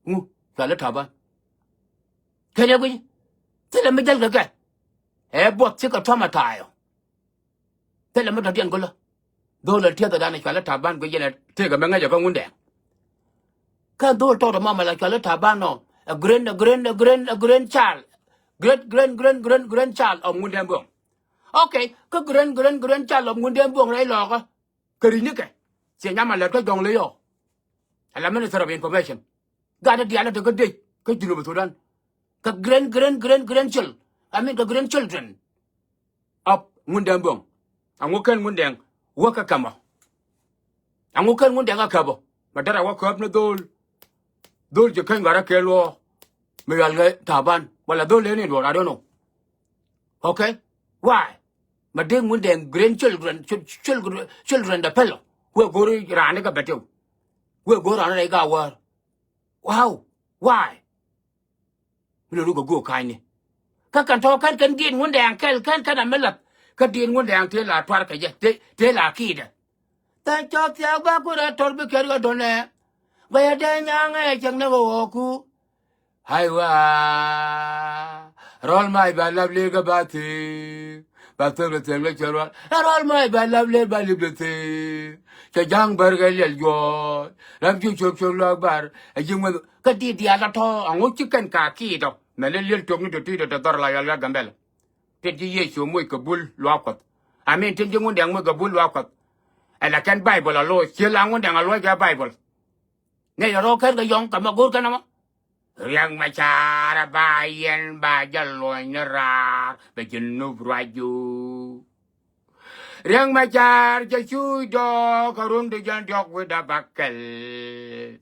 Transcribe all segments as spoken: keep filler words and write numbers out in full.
ŋu, cuali Taban. Kɛn ɛ guic. Thilɛ mi jäl kɛ kɛ. Ɛ buɔth cikɛ traumatize ɔ. Thilɛ mi dɔ̱diɛn gölä. Dhol ɛ tiɛthɛ dan ɛ cuali Taban guic yɛn ɛ tëëkɛ mi ŋäcɛ kä Ŋundɛŋ. Kä dhol tɔt ɛmɔ mɛ la cuali Taban ɔ, a grand, a grand, a grand, a grand child. Great, grand, grand, grand, grand child of Ŋundɛŋ Buɔ̱ŋ. Okay, kä grand, grand, grand child of Ŋundɛŋ Buɔ̱ŋ rɛy lɔɔkä. Kä ri̱c ni kɛ. Ciɛ nyam a lät kä jɔ̱ŋ ley ɔ. Ala Minister of Information. Gat ni diaal a te kä dec kä Junub Sudan. Kä grand, grand, grand, grandchil-, I mean, kä grandchildren of Ŋundɛŋ Buɔ̱ŋ. Aŋu kɛn Ŋundɛŋ wä kä kämɔ. Aŋu kɛn Ŋundɛŋ a käpɔ. Mɛ derɛ wä käp ni dhol. Dhol ji̱ käny gat a kɛɛl wä. Mi yual ŋɛ Taban. Wala dhol leni duɔr, I don't know. Okay? Why? Mɛ dee Ŋundɛŋ grandchildren, chil-, children, children dɛ pɛlɔ. Wee go̱o̱r raan ni kä bɛtɛw. Wee go̱o̱r raan ni kä wäär. Wow. Why? Mi lɛ ruk a go̱o̱k ka̱nyni. Kä kɛn tɔ̱ kɛn kɛn diet Ŋundɛŋ kɛl kɛn kɛn a mi lath. Kä diet Ŋundɛŋ tëë la tuar kɛ jɛ, tëë, tëë la ki̱i̱dɛ. Tha̱a̱ŋ cɔɔth thia̱a̱k ba ku rɛt tɔr bi kɛr kɛ do̱nɛ. Guɛyɛ dee nyaŋɛ cɛŋ ni kɛ ɣɔɔku. Aiwa. Rɔl mac ba lap lëë kɛ ba thi̱i̱k. Ba thöl kɛ thiɛŋ lɛ cɛ rual. Ɛ rɔl mac ba lap lëë ba lip lɛ thi̱i̱k. Cɛ ja̱ŋ bär kɛ liɛl juɔ̱ɔ̱c. Ram cu cop cop luaak bar. Ɛ ji̱ ŋuɛth. Kä di̱t diaal tɔ̱tɔ̱ aŋu ci kɛn ka ki̱i̱t ɔ. Mɛ lɛ liɛl tiɔk ni tɔ̱ ti̱i̱t ɔ tɛ dhɔr la yɔl kä Gambɛl. Tin ji̱ Yecu moc kɛ bul luaak Kuɔth. I mean, tin ji̱ Ŋundɛŋ moc kɛ bul luaak Kuɔth. Ɛ la kɛn Baibol a loc. Ciɛ la Ŋundɛŋ a loc kɛ Baibol. Ŋäc rɔ kɛn kɛ yɔ̱ŋ kɛ mɛ go̱o̱r kɛn ɛmɔ. Riɛk Macar a ba yɛn ba jɛ luɔ̱ny ni raar bɛ ji̱ nup ruac ji̱. Riɛk Macar cɛ cuuc dɔɔk kɛ run ti jɛn diɔ̱k wi̱cdɛ bakɛl.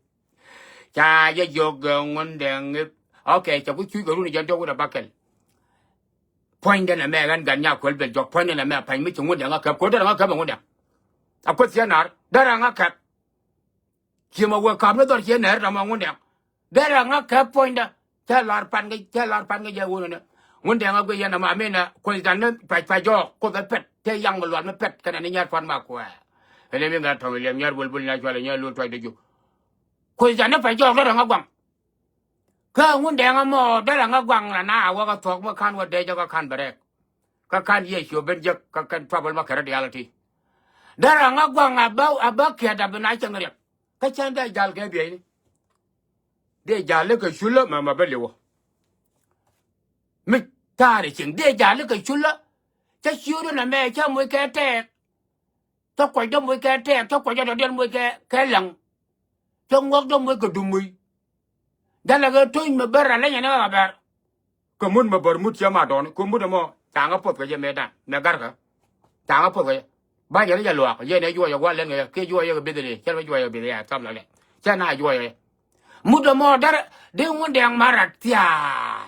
Ca jɛ jiök kɛ Ŋundɛŋ i̱, okay, cɛ ku cuuc kɛ run ti jɛn diɔ̱k wi̱cdɛ bakɛl. Puɔ̱nydɛ nɛmɛ ɣän gat nya kuäl bel jɔk puɔ̱nydɛ nɛmɛ pa̱ny mi ci Ŋundɛŋ a käp ko̱r derɛ ŋa käp ɛ Ŋundɛŋ. A kueth ciɛ nar derɛ ŋa käp. Ciɛ mɛ wee ka̱p ni dhɔr ciɛ nɛr tɔmɔ Ŋundɛŋ. Derɛ ŋa kɛ puɔ̱nydä. Cɛ lar pan kɛ, cɛ lar pan kɛ jɛ wunä ni. Ŋundɛŋ a guic yɛn ɛmɔ, I mean, kuoth dan ni pac pac jɔɔk, kuoth ɛ pɛt, tɛ yaŋ mi lual mi pɛt, kɛnɛ ni nyɛr puan ma kuɛ. Ɛn ɛmi ŋa̱ tɔŋ liɛm nyɛr bulbul nya cual nyɛr lul tuac dɛ ju. Kuoth dan ni pac jɔɔk derɛ ŋa guaŋ. Kä Ŋundɛŋ ɛmɔ derɛ ŋa guaŋ la na a wä kä thuɔ̱k mi ka̱n wä dee jɛ kä ka̱n bɛ rɛɛk. Kä ka̱n Yecu ben jek kä kɛn trouble ma kɛ rɛ diaal ti. Derɛ ŋa guaŋ a bä, a bä kiɛt a bi na cieŋ riɛk. Kä cɛn dee jal kɛ bieyni. Dee jal kɛ culä mɛ mɛ bä liwä. Mi ta̱a̱ri cieŋ dee jal kɛ culä. Cä ciötdä nɛmɛ cä moc kɛ tɛɛk. Cä kuɔcdä moc kɛ tɛɛk, cä kuɔcdä dɔ̱diɛn moc kɛ, kɛ läŋ. Cä ŋuɔkdä moc kɛ dum moc. Jalɛ kɛ to̱ny mɛ bär a leny ɛn ɛ ɣä bär. Kɛ mut mɛ bär mut ciɛ ma dɔɔni kɛ mut ɛmɔ. Caŋä poth kɛ jɛ mɛ dan mɛ garkä. Caŋä poth kɛ jɛ. Ba jɛ ni jɛ luaak yɛn ɛ juɔyɛ gua̱l lɛn kɛ jɛ kiɛ juɔyɛ kɛ bithɛ ni cɛ ni juɔyɛ kɛ bithɛ yɛ tham lɛ lɛ. Cɛ na juɔyɛ. Mut ɛmɔ dɛr di Ŋundɛŋ ma rat thia̱a̱.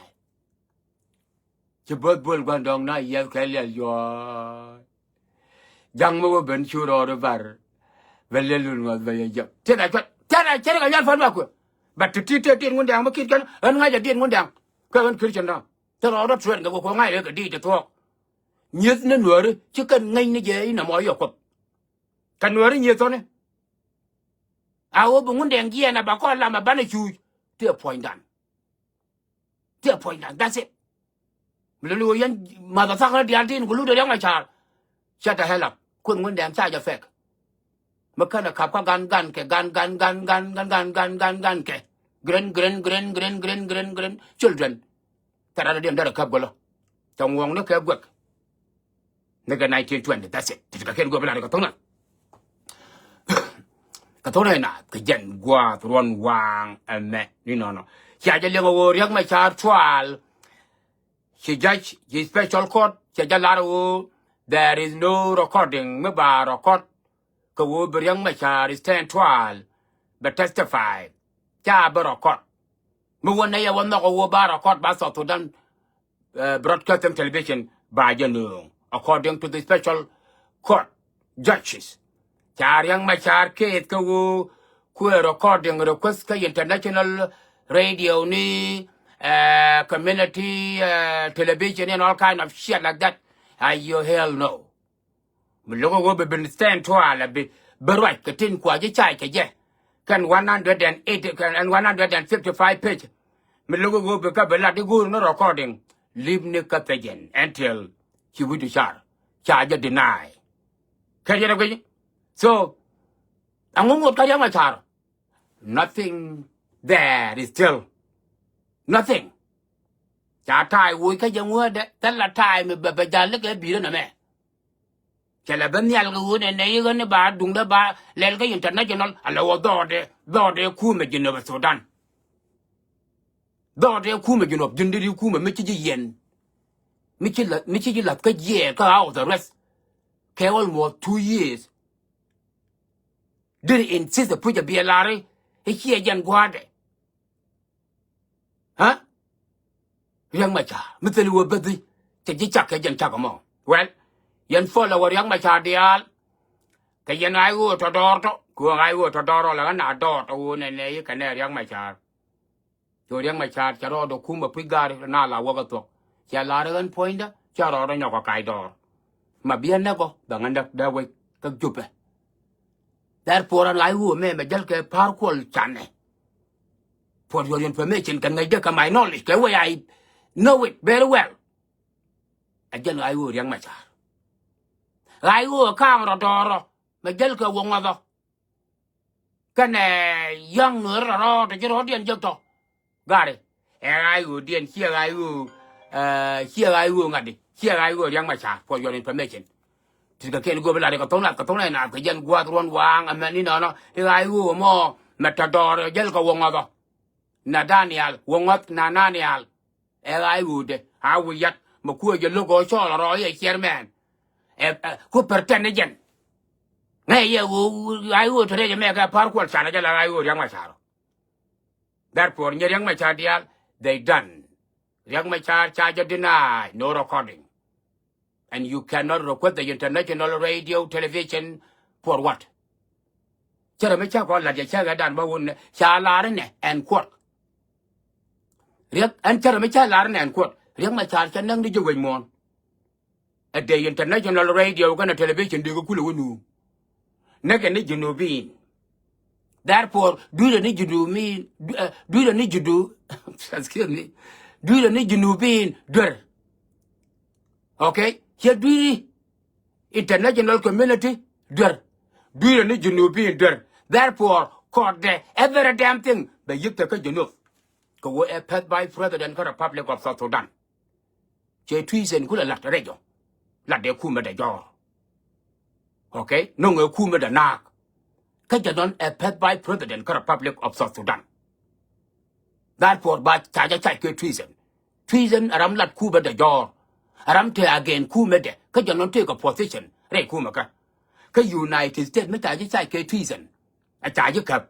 Ci bo̱th buɔl gua̱ndɔŋ na yiɛth kɛ liɛl yuɔ̱ɔ̱c. Ja̱ŋ mi wä ben cu rɔɔd bar. Bɛ liɛl lul ŋɔth bɛ yɛ jɛp. Tiɛt a cuat. Tiɛt a cɛn kɛ nyal fɔn ba kuɛ. But ti ti tëë diet Ŋundɛŋ mi kit kɛn ɣän ŋa̱c a diet Ŋundɛŋ. Kä ɣän Christian dɔ̱ŋ. Thil rɔɔd rɔ train kɛ kɛ kuɛ ŋa̱c rɛ kɛ diet ti thuɔɔk. Nyieth ni nuääri ci kɛn ŋäc ni jɛ inɔ mɔ yɛ Kuɔth. Kɛ nuääri nyieth thɔni. A ɣöö bi Ŋundɛŋ jiɛɛn a ba kɔn lam a banɛ cuuc. Tiɛ puɔ̱nydan. Tiɛ puɔ̱nydan, that's it. Mi luni ɣöö yɛn math a thak ni diaal tin ku luk de riaŋ a ca̱a̱r. Shut the hell up. Kuoth Ŋundɛŋ ca jɛ fɛk. Mi känɛ kap kä gan gan kɛ gan gan gan gan gan gan gan gan gan kɛ. Gren gren gren gren gren gren gren children. Thɛrɛ rɔ diɛn derɛ käp gölä. Cɛ ŋuɔ̱ŋ ni kɛ guɛk. Ni kɛ nineteen twenty, that's it. Ti ti kɛ ken guɛk bi lat kɛ tho̱ŋ na. Kɛ tho̱ŋ na kɛ jɛn gua̱a̱th ruɔ̱n waŋ ɛmɛ ni nɔnɔ. Cia jɛ liɛŋ a ɣöö Riɛk Macar cual. Ci judge ci special court cɛ jɛ lar ɣöö there is no recording mi ba record. Kɛ ɣöö bi Riɛk Macar stand trial bɛ testify. Ca bɛ record. Mi wä nɛy ɛ wä nhɔk ɛ ɣöö ba record ba South Sudan, eh, Broadcasting Television ba jɛ nööŋ according to the special court judges. Ca Riɛk Macar case kä ɣöö kuɛ recording request kä international radio ni, eh, community, eh, television and all kind of shit like that. Ayo, hell no. Mi lo̱k ɛ ɣöö bi bin stand trial a bi, bi ruac kɛ tin kua ji̱ cay kɛ jɛ. kɛn one hundred and eighty kɛn one hundred and fifty five page. Mi lo̱k i̱ ɣöö bi kä bi lat i̱ go̱o̱r ni recording. Leave ni kä thiec ɛn until ci wi̱cdu car ca jɛ deny. Kɛ jɛ ni guic. So ɛŋu ŋot kä Riɛk Macar? Nothing there is still. Nothing. Ca ta̱a̱ woc kä jɛ ŋuädɛ thilɛ ta̱a̱ mi bɛ bɛ jal likɛ bi̱i̱rä nɛmɛ. Cɛ lɛ ben nhial kɛ ɣöö nɛnɛ i̱ ɣän i̱ ba duŋdä ba lɛl kä international ala wä dhɔɔdɛ dhɔɔdɛ kumɛ Jinub Sudan. Dhɔɔdɛ kumɛ Jinub Jinub kumɛ mi ci ji̱ yɛn. Mi ci lath mi ci ji̱ lath kä jiɛɛk kä house arrest. Kɛ almost two years. Deri insist puc a biɛ lari i̱ ciɛ jɛn gua̱a̱dɛ. Ɣä? Riɛk Macar mi thil wä bäthi. Cɛ ji̱ cak kɛ jɛn cak ɛmɔ. Well, yɛn follow wä Riɛk Macar diaal. Kɛ yɛn ɣa̱c ɣöö tɔ dɔɔr tɔ kɛ ɣöö ɣa̱c ɣöö tɔ dɔɔr rɔ lɛ ɣän a dɔɔr tɔ ɣöö nɛnɛ i̱ kɛ nɛ Riɛk Macar. Cɛ ɣöö Riɛk Macar cɛ rɔɔdɛ kumɛ puc ga̱a̱r na la wäk ɛ thuɔ̱k. Cɛ la̱r ɣän puɔ̱nydä cɛ rɔɔdɛ nyɔk kɛ kac dɔɔr. Ma biɛ näk ɔ bɛ ŋän däk dee wec kä Jupɛ. Therefore an ɣa̱c ɣöö mɛ mɛ jäl kɛ pa̱a̱r kuɔl canɛ. For your information kɛ ŋäcdä kɛ my knowledge kɛ way I know it very well. Ɛ jɛn ɣa̱c ɣöö Riɛk Macar. Ɣa̱c ɣöö ka̱a̱ŋ rɔ dɔɔrɔ mɛ jäl kɛ wä ŋɔthɔ. Kɛnɛ yäŋ nueeri rɔ̱rɔ̱ tɔ ci rɔ̱diɛn jek tɔ. Gari ɛ ɣa̱c ɣöö diɛn ciɛ ɣa̱c ɣöö ciɛ ɣa̱c ɣöö ŋa̱t di ciɛ ɣa̱c ɣöö Riɛk Macar for your information. Ti kɛ kɛn go̱o̱p lat kɛ thoŋ lat kɛ thoŋ lat naath kɛ jɛn gua̱a̱th ruɔ̱n waaŋ ɛmɛn inɔnɔ i̱ ɣa̱c ɣöö mɔ mɛ tɔ dɔɔr jäl kɛ wä ŋɔthɔ. Na Daniel wä ŋɔth na Naniel. Ɛ ɣa̱c ɣöödɛ a wi̱i̱ yat mɛ kuɛ jɛ lo̱k ɣöö cɔɔl rɔ yɛ chairman. Ɛ ku pretend ni jɛn. Ŋäc yɛ ɣöö ɣa̱c ɣöö te rɛc ɛmɛ kɛ pa̱a̱r kuɔl canɛ jɛ la ɣa̱c ɣöö Riɛk Macar. Therefore nyɛ Riɛk Macar diaal they done. Riɛk Macar ca jɛ deny no recording. And you cannot request the international radio television for what? Cärɛ mi ca kɔn lat jɛ cäkɛ dan bä wun ca lar inɛ ɛn kuɔt. Riɛk ɛn cärɛ mi ca lar inɛ ɛn kuɔt Riɛk Macar cɛ näk ni jɛ wec muɔ̱ɔ̱n. Ɛ dee international radio kɛnɛ television dee kɛ kulɛ wä nuum. Näkɛ ni Junubin. Therefore dui̱rɛ ni Junubin dui̱rɛ ni Junub. Excuse me. Dui̱rɛ ni Junubin duer. Okay? Ciɛ dui̱ri international community duer. Dui̱rɛ ni Junubin duer. Therefore kɔɔtdɛ every damn thing bɛ yi̱k te kä Junub. Kɛ wä ɛ pɛth vice president kä Republic of South Sudan. Cɛ treason kulɛ lat rɛc ɔ. Lat dee kumɛ dee jɔɔr. Okay? No̱ŋɛ kumɛ dee naak. Kä jɛ nɔn ɛ pɛth vice president kä Republic of South Sudan. Therefore ba ca jɛ cac kɛ treason. Treason a ram lat kumɛ dee jɔɔr. A ram te again kumɛ dee kä jɛ nɔn tekɛ position rɛy kumɛ kä. Kä United States mi ca jɛ cac kɛ treason. A ca jɛ käp.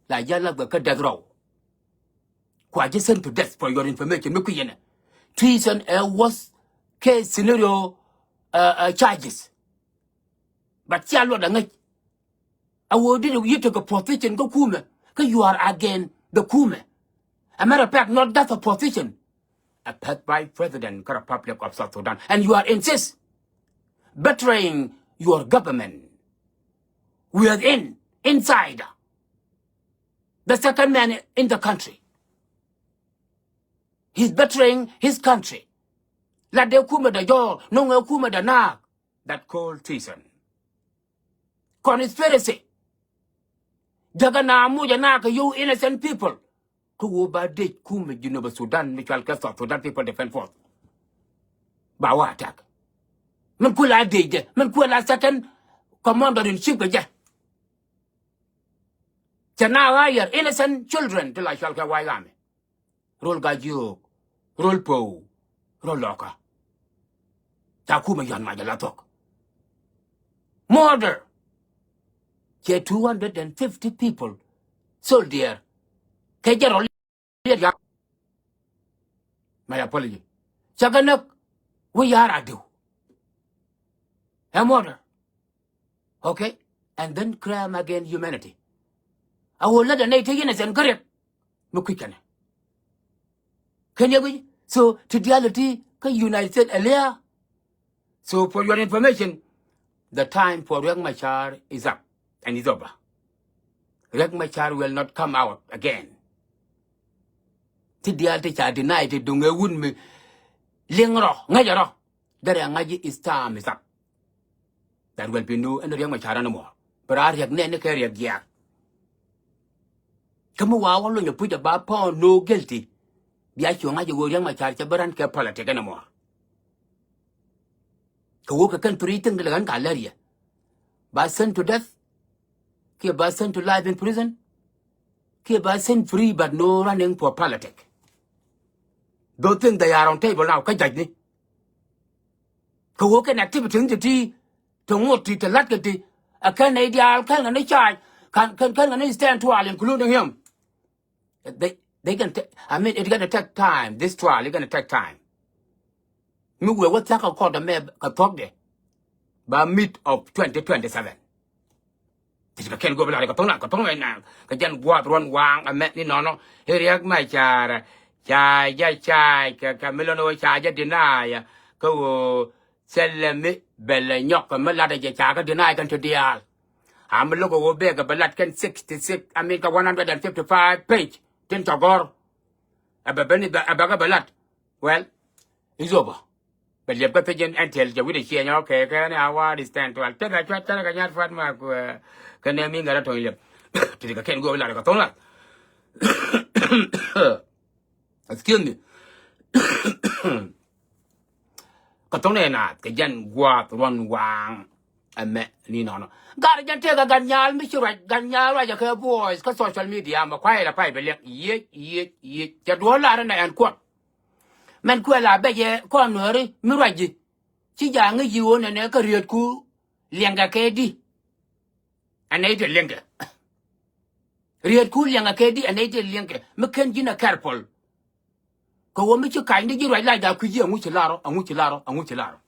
La jɛ lat kɛ kä death row. Kua ji̱ send to death for your information mi kui̱ yɛnɛ. Treason ɛ worst case scenario charges. But cia luɔt aŋäc. A wee did you take a position kä kumɛ kä you are against the kumɛ. A matter of fact not just a position. A pɛth vice president kä Republic of South Sudan and you are insist betraying your government within inside. The second man in the country. He's betraying his country. La dee kumɛ dee jɔɔr no̱ŋɛ kumɛ dee naak. That called treason. Conspiracy. Jäkä na mucɛ naak kɛ you innocent people. Kä wä ba dec kumɛ Junub Sudan mi cual kɛ South Sudan People Defense Force. Ba wä attack. Min kuɛ la dec dɛ min kuɛ la second commander in chief kɛ jɛ. Cɛ na hire innocent children ti la cual kɛ White Army. Rol Gajiok, rol Pow, rol Lɔkä. Ca kumɛ yɔn mac ala thok. Murder. Cɛ two hundred and fifty people. Soldier. Kɛ jɛ rol yet ya. My apology. Cɛ kɛ näk. Wä ya̱r a diw. Ɛ murder. Okay? And then crime against humanity. A wä lät a nɛy te innocent kä Riɛk. Mi kui̱ kɛnɛ. Kɛn yɛ guic. So ti diaal ti kä United States a lia̱a̱. So for your information, the time for Riek Machar is up and is over. Riek Machar will not come out again. Ti diaal ti ca deny ti duŋ ɛ wut mi liŋ rɔ ŋäcɛ rɔ. Derɛ ŋa̱c is time is up. That will be no ɛn Riek Machar anymore. Bi raa Riek nɛn ni kɛ Riek jiaak. Kä mi wa wä lony a puc a ba pɔn no guilty. Bia cuɔ ŋa̱c a ɣöö Riek Machar cɛ bi ran kɛ politic anymore. Kɛ wä kɛ kɛn three thing ti lɛ ɣän ka lɛr yɛ. Ba sent to death. Kiɛ ba sent to life in prison. Kiɛ ba sent free but no running for politic. Those things they are on table now kä judge ni. Kɛ wä kɛn activity ni ti ti ti ŋot ti ti lat kɛ ti. A kɛn nɛ diaal kɛn kɛ ni charge kɛn kɛn kɛn kɛ ni stand trial including him. They they can take, I mean, it's gonna take time. This trial is gonna take time. Mi wee wä thiak kɛ kɔt ɛmɛ kɛ thɔkdɛ ba mid of twenty twenty-seven. Ti ti kɛ kɛn go̱o̱p lar kɛ thoŋ na kɛ thoŋ na kɛ jɛn gua̱a̱th ruɔ̱n waaŋ ɛmɛ ni nɔnɔ. I̱ Riek Machar ca jɛ ca kɛ kɛ mi lɔn wä ca jɛ deny kɛ wä. Thilɛ mi bɛlɛ nyɔk kɛ mi latdɛ jɛ ca kɛ deny kɛn ti diaal. A mi lo̱k ɛ wä bek kɛ bɛ lat kɛn sixty six, I mean kɛ one hundred and fifty five page tin tɔ gɔ̱r. Ɛ bɛ beni ɛ bɛ kɛ bɛ lat. Well, it's over. Bɛ liɛp kä page in until jɛ wi̱cdɛ ciɛ nyɔk kɛ kɛ ni a war is ten twelve. Tekɛ cuat kɛn kɛ nyat fat ma kɛ nɛ mi ŋɛr a to̱ny liɛp. Ti ti kɛ kɛn go̱o̱p lat kɛ thoŋ lat. Excuse me. Kɛ thoŋ nɛ naath kɛ jɛn gua̱a̱th ruɔ̱n waaŋ. Ɛmɛ ni nɔnɔ gat jɛn tëëk ɛ gat nyaal mi ci ruac gat nyaal ruac ɛ kɛ voice kä social media mɛ kuay la pay bɛ liɛk yiec yiec yiec cɛ duɔ̱ɔ̱r lar ɛnɛ ɛn kuɔt. Mɛn kuɛ la bɛ jɛ kɔn nuääri mi ruac ji̱ ci ja̱a̱ŋ ŋäc ji̱ ɣöö nɛnɛ kä rietku liɛŋkɛ kɛ di. Ɛn nɛy ti liɛŋkɛ rietku liɛŋkɛ kɛ di ɛn nɛy ti liɛŋkɛ mi ken ji̱n ɛ careful. Kɛ ɣöö mi ci kac ni ji̱ ruac lac da̱a̱ kui̱ ji̱ ɛŋu ci lar ɔ ɛŋu ci lar ɔ ɛŋu ci lar ɔ.